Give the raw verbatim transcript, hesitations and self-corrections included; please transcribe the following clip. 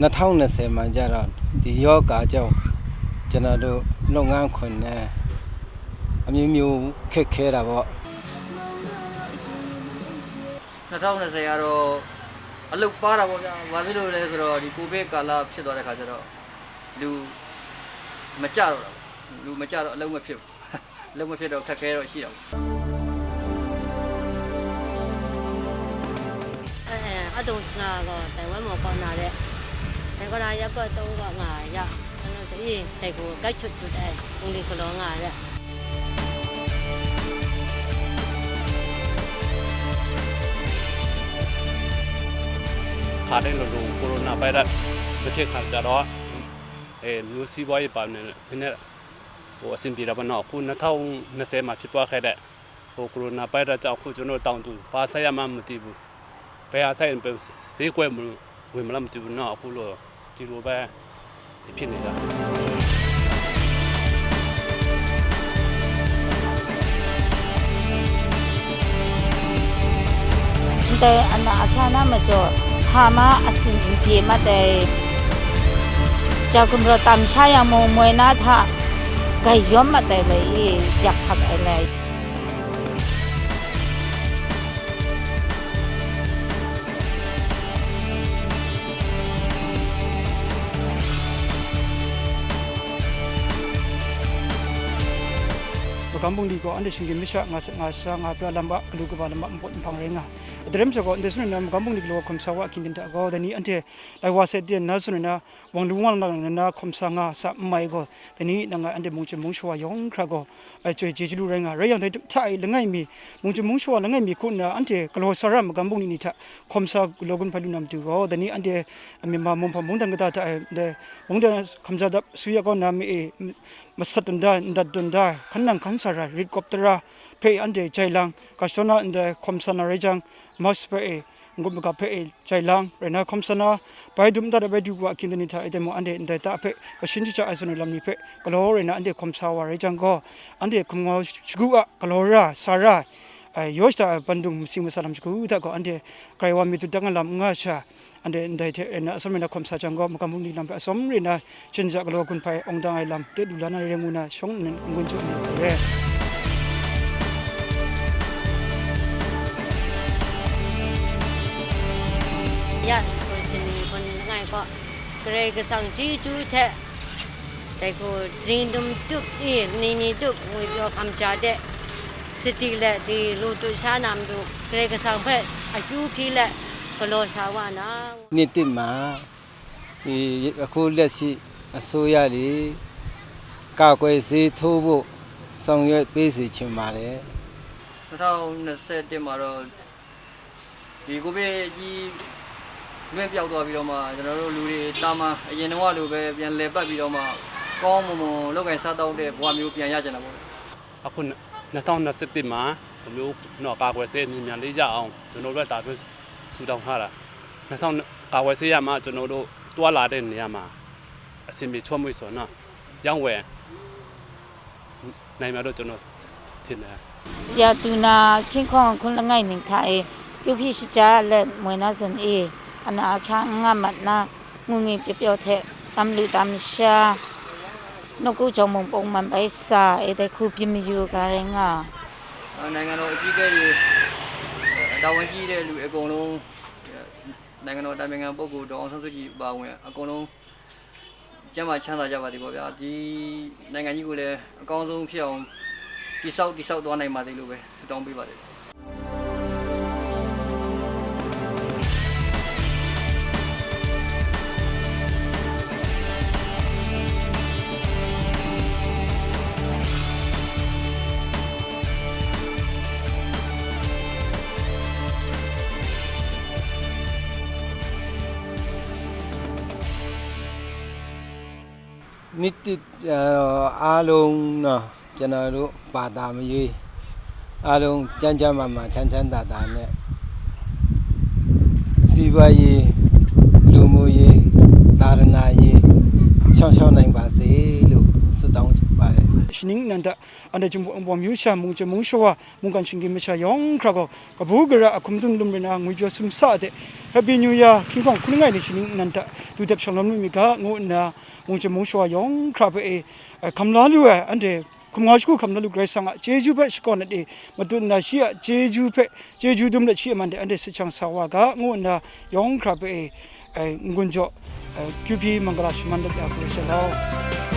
နှစ်ထောင့်နှစ်ဆယ်မှာကျတော့ ဒီရောဂါကြောင့် ကျွန်တော်တို့လုပ်ငန်းခွင်နဲ့ အမျိုးမျိုးခက်ခဲတာပေါ့။ နှစ်ထောင့်နှစ်ဆယ်ကတော့ အလုပ်ပါတာပေါ့ဗျာ။ ဘာဖြစ်လို့လဲဆိုတော့ ဒီကိုဗစ်ကာလဖြစ်သွားတဲ့ခါကျတော့ လူမကျတော့တာပေါ့။ လူမကျတော့ အလုပ်မဖြစ်ဘူး။ အလုပ်မဖြစ်တော့ အခက်အခဲတော့ရှိတာပေါ့။ အဲအဲအတုံစနာကောတိုင်ဝဲမော်ကောနာတဲ့တိုင်ကောနာရပ်ကွက်သုံးကငါရကျွန်တော်စီတိုင်ကိုကိုက်ထုတ်ထုတ်တဲ့ပုံလေးကလောငါတဲ့ ခါတဲ့လိုလိုကိုရိုနာဗိုင်းရပ်စ်မဖြစ်ခါကျတော့အဲမျိုးစီးပွားရေးပါနေနဲ့ဟိုအဆင်ပြေတာပေါ့နော်အခုနှစ်ထောင့်နှစ်ဆယ်မှာဖြစ်ပွားခဲ့တဲ့ဟိုကိုရိုနာဗိုင်းရပ်စ်ကြောင့်အခုကျွန်တော်တောင်သူဘာဆိုင်ရမှမသိဘူးဘယ်ဟာဆိုင်ရင်ပဲဈေးကွက်မဝင်မလားမသိဘူးနော်အခုလိုဒီလိုပဲဖြစ်နေတာ Ndai ana ahkya na majaw, hpa ma asin n pyi mat ai, ja gumraw tam sha yang mung, moi na hta gai yawm mat ai lai i, yak hkak ai lai. Magam bungli gaw anhte shinggyim masha nga sa nga sa nga pra lam a, galu kaba lam a, npawt nhpang rai nga ai. Dai rai majaw gaw, ndai sun ai na magam bungli galaw hkawm sa wa ahkying hta gaw, dai ni anhte lai wa sai ten na sun ai na, wang lu wang lang na hkawm sa nga sa n mai gaw, dai ni nang a anhte mungchyum mungshawa yawng hkra gaw, ai chyoi chyeju lu rai nga. Rai yang, dai hta e langai mi, mungchyum mungshawa langai mi hku nna anhte galaw sa ra magam bungli ni hta hkawm sa galaw gun hpai lu na matu gaw, dai ni anhte Myanmar mung hpa mungdan kata hta e ndai mungdan hkamja dap su ya kau na mi e, masat dun da, ndat dun da, hkan nang hkan sa ra, rit kawp tara hpe anhte jai lang, ga shadawn na ndai hkawm sa na rai jang, mask hpe e, n-gup magap hpe e jai lang, rai na hkawm sa na, bai dum nta bai du wa ahkying dai ni hta e dai mung, anhte ndai ta hpe kashin shaja ai zawn lam ni hpe galaw rai na anhte hkawm sa wa rai jang gaw, anhte hkum ngau shagu a galaw ra, sa ra, ai, yaw shada ai bandung masing masa lam shagu hta gaw, anhte grai wa mi dut dang ai lam n nga sha, Anhte ndai hte rai nna atsawm rai na hkawm sa jang gaw, magam bungli lam hpe atsawm rai nna, shinggyim galaw gun hpai awng dang ai lam de lu la na rai ngu na, shawng nnan n-gun jaw na hku re. Ya, hku chyeju hpun langai gaw, Karai Kasang chyeju hte, dai hku, ding dum tup i, ni ni tup ngwi pyaw hkam ja de, sadi let di lu tu sha na matu, Karai Kasang hpe akyu hpyi let, galaw sa wa na. နှစ်သစ်မှာဒီအခုလက်ရှိအစိုးရတွေကာကွယ်ဆေးထိုးဖို့ဆောင်ရွက်ပေးစေချင်ပါတယ်။နှစ်ထောင်နှစ်ဆယ့်တစ်မှာတော့ဒီကိုဗစ်ကြီးလွင့်ပျောက်သွားပြီးတော့မှကျွန်တော်တို့လူတွေတာမန်အရင်တုန်းကလိုပဲပြန်လည်ပတ်ပြီးတော့မှကောင်းမွန်မွန်လုပ်ကိုင်စားသောက်တဲ့ဘဝမျိုးပြန်ရချင်တာပေါ့။အခုနှစ်ထောင်နှစ်ဆယ့်တစ်မှာမျိုးတော့ကာကွယ်ဆေးအမြင်မြန်လေးရအောင်ကျွန်တော်တို့ကဒါမျိုးဆူတောင်းထားတာနှစ်ထောင်ကာကွယ်ဆေးရမှကျွန်တော်တို့တွာလာတဲ့နေရာမှာအဆင်ပြေချောမွေ့စွာနော်ရောင်းဝယ်နိုင်မှာတော့ကျွန်တော်ထင်တယ်။ ရာသူနာခင်းခေါင်ခုလငိုက်နင်ထါအီ ကျူဖီရှကြလက်မွေနာစွန်အီ အနာအခါငါမတ်နာငူငီပျော်ပျော်ထဲတမ်လူတမ်ရှာနှုတ်ကူးကြောင့်မုံပုံမှန်ပဲစာဧတဲ့ခုပြမယူကရင်ငါနိုင်ငံတော်အကြီးအကဲတွေတာဝန်ရှိတဲ့လူအကုန်လုံးနိုင်ငံတော်တိုင်ပင်ခံပုဂ္ဂိုလ်ဒေါ်အောင်ဆန်းစုကြည်ပါဝင်အကုန်လုံးကျမ်းမာချမ်းသာကြပါစေပေါ့ဗျာဒီနိုင်ငံကြီးကိုလည်းအကောင်းဆုံးဖြစ်အောင်တိဆောက်တိဆောက်သွားနိုင်ပါစေလို့ပဲဆုတောင်းပေးပါတယ်နှစ်တစ်အားလုံးတော့ကျွန်တော်တို့ဘာသာမရွေးအားလုံးကျန်းကျန်းမာမာချမ်းချမ်းသာသာနဲ့စီးပွားရေးလူမှုရေးသာသနာရေးရှောင်ရှောင်နိုင်ပါစေလို့ဆုတောင်းပါတယ် Shaning nnan hta, anhte Jinghpaw Wunpawng myu sha, mungchyum mungshawa, mungkan shinggyim masha yawng hkra gaw, kabu gara a hkum dum lum rai na ngwi pyaw sumsa de, Happy New Year, hkying hpawng hkun langai ni shaning nnan hta du dep shanglawm lu mi ga, ngu nna, mungchyum mungshawa yawng hkra hpe e, eh, hkam la lu ai, anhte hkum nga shagu hkam la lu Karai Kasang a chyeju hpe shakawn ai e, matut nna shi a chyeju hpe, chyeju dum let shi a man de anhte sechang sa wa ga, ngu nna yawng hkra hpe e, eh, n-gun jaw, eh, Q P Mangala shaman let ya hku rai sai lau.